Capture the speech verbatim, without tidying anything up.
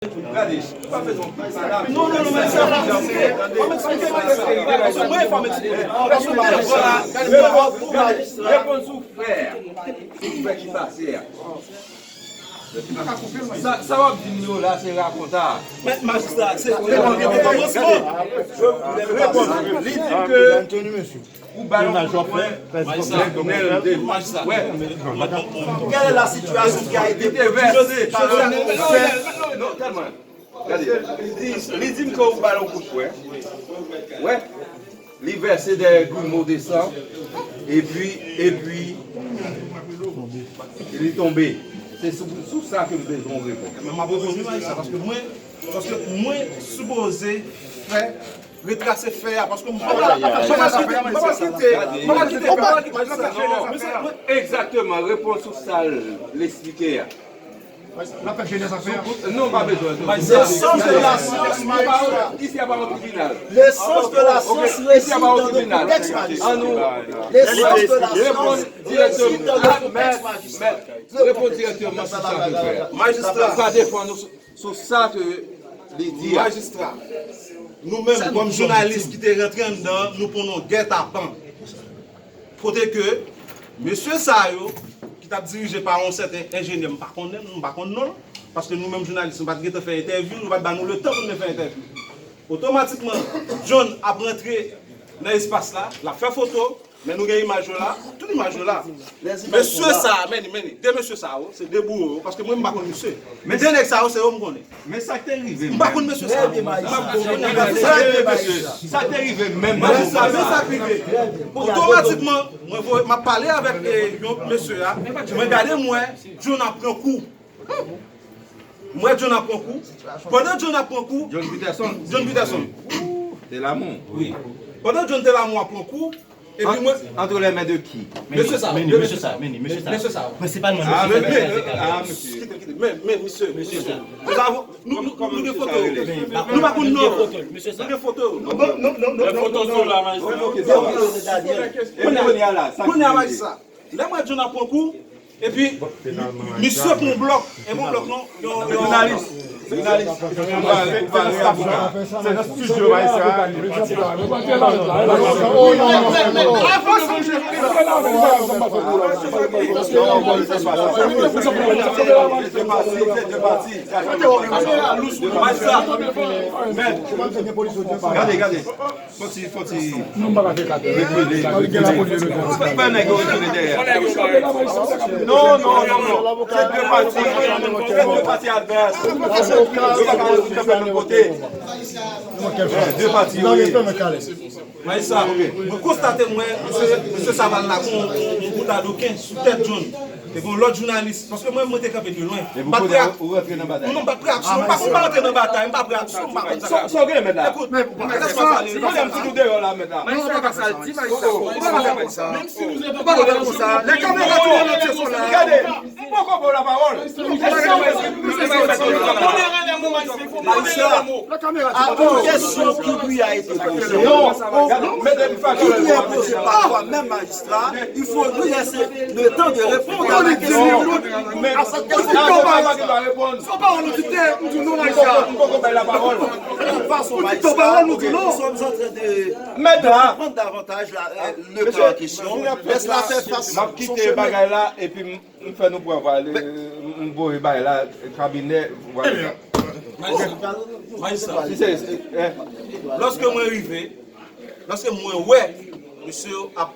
Gade, pa fè zon. Non, non, non, men sa, pa m eksplike, pa m eksplike. Paske mwen, fò m eksplike. Paske mwen, vwala, gade, mwen, pou majistra. Reponn sou frè. Frè ki pase a. Sa, sa w ap di m yo la, se rakonta. Men, majistra, se, se kòmansman. Li di ke ou ba l yon kout pwen, nèg, nèg, nèg, wè. Quelle est la situation qui a été posée par le Non, tèlman. Gade, li di, li di m ke ou ba l yon kout pwen. Wè. Li vèse dèyè grimo de san. Epi, epi, li tonbe. Se sou, sou sa ke m bezwen w reponn. Men m ap reponn wi, majistra, paske mwen, paske mwen sipoze fè, retrase fè a, paske m pa pral kite, m pa pral kite, m pa pral kite, m pa pral kite, majistra, non. Egzakteman, reponn sou sa l esplike a. L ap fè jenès afè a. Non, pa bezwen. L'essence de la science, isi a pa yon tribinal. L'essence de la science réside dans le contexte, majistra. L'essence de la science réside dans le contexte, majistra. Reponn dirèkteman sou sa ke fè. Majistra. Pa defann nou sou, sou sa ke li di a. Majistra. Nou menm, kòm jounalis ki te rantre anndan, nou pran yon gètapan. Kote ke mesye sa yo, ki t ap dirije pa yon sèten enjenyè, m pa konnen, m pa konn non l, paske nou menm jounalis, nou pa t gentan fè entèvyou, nou pa t ba nou letan pou nou fè entèvyou. Otomatikman, John ap rantre nan espas la, l ap fè foto, men nou gen imaj yo la, tout imaj yo la. Mesye sa, men, men, de mesye sa yo, se de bouwo yo, paske mwen, m pa konn mesye. Men de nèg sa yo, se yo m konnen. Men sa k te rive menm. M pa konn mesye sa. Sa k te rive menm. Majistra, men sa k rive. Otomatikman, mwen voye, m ap pale avèk, eh, yon mesye a. Mwen gade, m wè John ap pran kou. M wè John ap pran kou. Pandan John ap pran kou, John Peterson. John Peterson. Telamon. Wi. Pandan John Telamon ap pran kou, epi mwen, entre les mains de qui? Mesye sa, men, mesye sa, men, mesye sa. Mesye sa. Prensipalman, mesye sa. Kite, kite. Men, men, mesye, mesye sa. Nou, nou, nou gen foto yo. Nou pa konn non. Nou gen foto yo. Non, non, non, non. Kounye a la, kounye a, majistra. Lè m wè John ap pran kou, epi misye pran blòk, e bon blòk non, yon, yon jounalis. Jounalis. Se nan estidyo, majistra. Majistra. Men, gade, gade. Fò ti, fò ti. Non, m pa ka fè katè. Rekile, rekile. Fè nèg yo rekile dèyè. Non, non, non, non. Se de pati, se de pati advès. Yo pa ka kanpe menm kote. De pati yo ye. Majistra, mwen konstate, mwen, mesye, mesye Saval la, gon, gon boutad okenn sou tèt John. Te gen yon lòt jounalis, paske mwen, mwen te kanpe de lwen. M pa t prè ak, non, m pa t prè ak sou, m pa, m pa rantre nan batay, m pa prè ak sou, m pa konn sa. Sa w gen, mèt la? Ekout, lès mwen pale. Mwen menm, si nou deyò la, mèt la. Majistra, pa sa l di, majistra. Ou pa ka fè konsa. Ou pa ka fè konsa. Lè kamera tou an antye sou la. Gade, m poko ba w lapawòl. Majistra, à une question qui lui a été posée, qui lui est posée par toi-même, magistrat, il faut lui laisser le temps de répondre à la question. Ou di tò pawòl, ou di non, majistra. Ou di tò pawòl, ou di non. Nous sommes en train de répondre davantage la, euh, le cas en question. Laisse-la faire face son chemin. M ap kite bagay la, epi m, m fè nou pran vwal, m, m voye bagay la, kabinè, vwal. Majistra, majistra. Si se, eh. Lòske mwen rive, lòske mwen wè misye ap